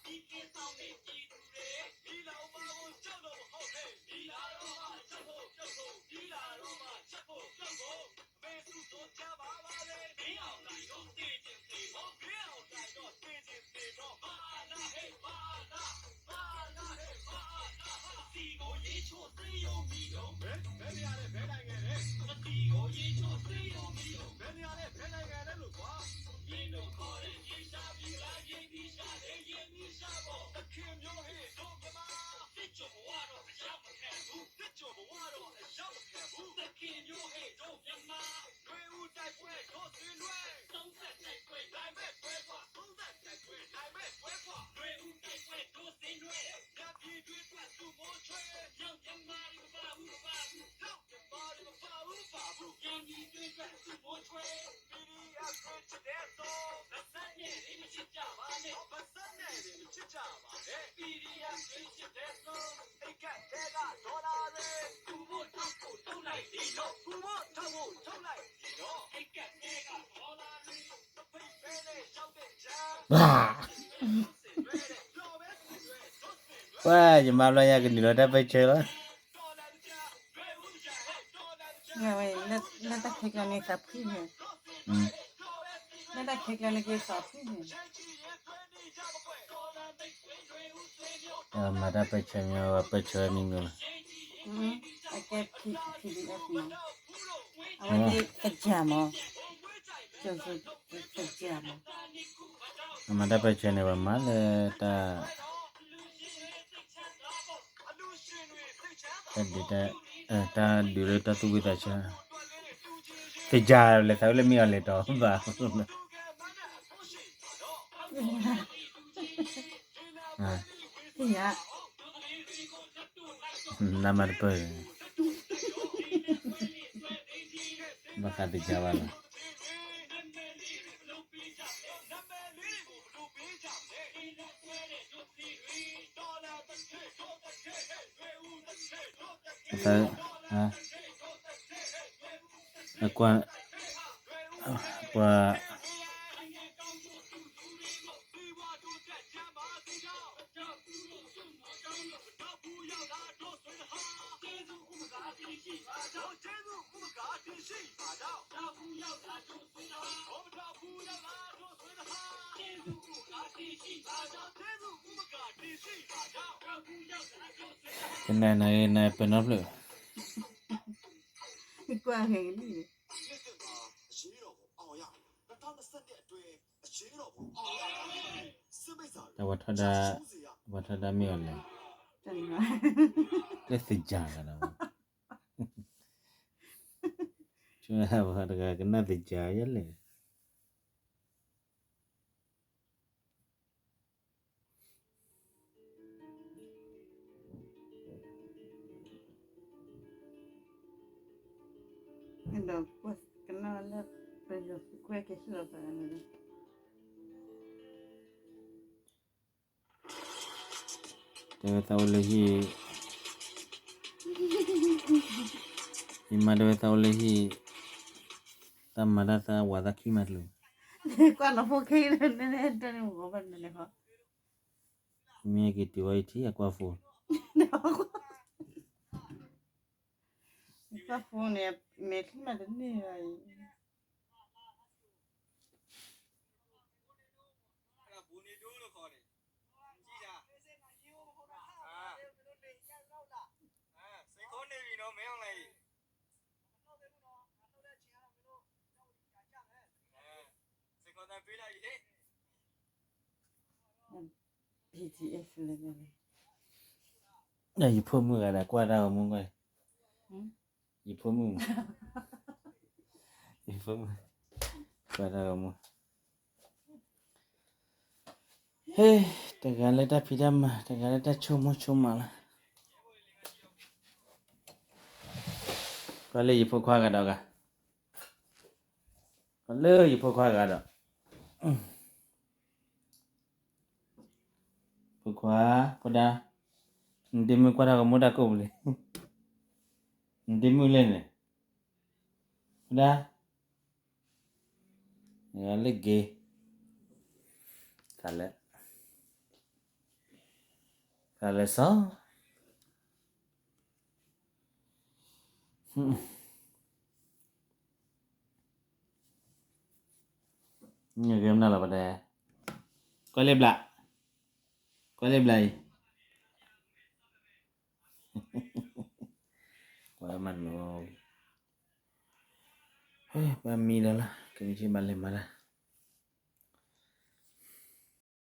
မီးလီၤအူမါအိၣ်ကၠီၣ်ဒီးပဟီၣ်ဖဲ, မီးလီၤအူမါအိၣ်ကၠီၣ်ဖိကၠီၣ်ဖိ, မီးလီၤအူမါအိၣ်ကၠီၣ်ဖိကၠီၣ်ဖိ, မ့ၢ်သူၣ်သိၣ်ကၢဘၣ်ဘၣ်လၢ မ့ၢ်အီၣ်တၢ်ဒီးသ့ၣ်တသ့ၣ်ဘီ, မ့ၢ်အီၣ်တၢ်ဒီးသ့ၣ်တသ့ၣ်ဘီ, မၤအလၢဟ့ၣ် မၤအလၢ, မၤအလၢဟ့ၣ် မၤအလၢဟ့ၣ်, သံၣ်ကိၣ်ယ့ၣ်ဆိၣ်သ့ယိၣ်မံၤယိၣ်, ဘယ်နေရာလဲ ဘယ်နိုင်ငံလဲလို့ကွာ, ရေနုတ်ခေါ်တဲ့ ရေရှားပြီးလား, ရေနုတ်ရှာတယ်, ရေနုတ်ရှာပေါ့, သခင်မျိုးဟ့ၣ်ဒိၣ်မြန်မာ, စစ်ကျွန်ဘဝတော့အရောက်မခံဘူး, စစ်ကျွန်ဘဝတော့အရောက်မခံဘူး, သခင်မျိုးဟ့ၣ်ဒိၣ်မြန်မာ, နွေဦးတိုက်ပွဲဒို့ဆင်နွှဲ, သုံးသပ်တိုက်ပွဲနိုင်မဲ့ပွဲကွာ, သုံးသပ်တိုက်ပွဲနိုင်မဲ့ပွဲကွာ, နွေဦးတိုက်ပွဲဒို့ဆင်နွှဲ, မြောက်ပြည်တွင်းထွက်သူမိုးချွဲ, မြောက်မြန်မာတွေမပါဘူး, မပါဘူး, မြောက်မြန်မာတွေမပါဘူး, မပါဘူး, မြောက်ပြည်တွင်းထွက်သူမိုးချွဲ, PDF တွေချစ်တယ်ဆို, ပါးစပ်နဲ့တင်မချစ်ကြပါနဲ့, ပါးစပ်နဲ့တင်မချစ်ကြပါနဲ့, PDF တွေချစ်တယ်ဆို, အိတ်ကပ်ထဲကဒေါ်လာတွေ, သူ့ဖို့ထောက်ဖို့ထုတ်လိုက်လေတော့, သူ့ဖို့ထောက်ဖို့ထုတ်လိုက်လေတော့, အိတ်ကပ်ထဲကဒေါ်လာတွေ, ပျီၢ် ယမါဘျီညါကနုာ်လီၤတၢ်ပၢၢ်ဆၢလီၤ. ဝဲ လၢတၢ်ခဲကျါန့ၣ်သးဖှံန့ၣ်, လၢတၢ်ခဲကျါန့ၣ်က့ၤသးဖှံန့ၣ်, မၤတၢ်ပၢၢ်ဆၢမ့ၢ်ဝဲပၢၢ်ဆၢမံၤမံၤလီၤ. အကဲ PDF မး, အဝဲသ့ၣ်သ့ၣ်ညါမး, ကၠိသ့ၣ်ညါမး, အမၤတၢ်ပၢၢ်ဆၢန့ၣ် ပှၤမၤလၢတၢ် တၢ်ဒုးတၢ်, တၢ်ဒုးလၢတၢ်သူၣ်ဝံသးဆၢ, သ့ၣ်ညါလဲၤသးဝဲလၢမ့ၢ်အီၤလဲၤတီၤဘၣ်, သ့ၣ်ညါ, နမၤတပၢၢ်, ဘၣ်ဃးသ့ၣ်ညါဘၣ်လီၤ. အသး, အကွၢ်, ပှၤ ကနၣ်နၤဂ့ၤ နပၢၢ်နီဖျၢၣ်, ကွၢ်ဂ့ၤလံ, တၢ်ဝဲထီဒါ, ဝဲထီဒါမ့ၢ်အီၤလဲၣ်, လၢသ့ၣ်ညါကဒီး, ဝဲတဂၤကနၣ်သ့ၣ်ညါယဲလဲၣ်. ဒီးကွၢ်ကနၣ်လၢပယီၤကွဲက့ၤဟံၣ်လီၤပှၤန့ၣ်, တဲဝဲသးအိၣ်လၢဟံၣ်, ယမါတဲဝဲသးအိၣ်လၢဟံၣ်, တၢ်မၤတၢ်သးဝးသးခံမးတလူး, ကွၢ်နီၢ်ဖိခဲအံၤန့ၣ်, မ့ၢ်က့ၤတုၤဝဲအံၤထံအကွၢ်ဖိ, ကွၢ်ဖိန့ၣ် မဲာ်ချံမးတန့ၢ်ဘၣ်အံၤ. ယဖိမုၣ်ဂၤဒီးကွၢ်တၢ်ဂီၤမူ, ယဖိမုၣ်, ယဖိမုၣ်, ကွၢ်တၢ်ဂီၤမူ, ဟ့ၣ်, တဂၤလၢတၢ်ဖံးတၢ်မၤ, တဂၤလၢတၢ်ဆိကမိၣ်ဆိကမးလီၤ. ကွၢ်လၢယဖိခွါဂၤဒီးဂၤ, ကွၢ်လၢယဖိခွါဂၤဒီး, ဖိခွါ, ဖိဒါ, နဒ့မုၣ်ကွၢ်တၢ်ဂီၤမူတၢ်ကိၢ်ပူၤလံ, နဒ့မုၣ်လဲၣ်န့ၣ်, ဖိဒါ, လၢဂ့ၤ, တၢ်လၢ, တၢ်လၢစီၤ, နဂ့ၤမနုၤလီၤပဒဲ, ကွၢ်လၢဘျး, ကွၢ်လၢဘျးအံၤ, ကွၢ်မၤနၢၤဝံၤ, ပှၤမံဒီးလီၤ ကမံၤထံဘၣ်လဲၤမၤတၢ်,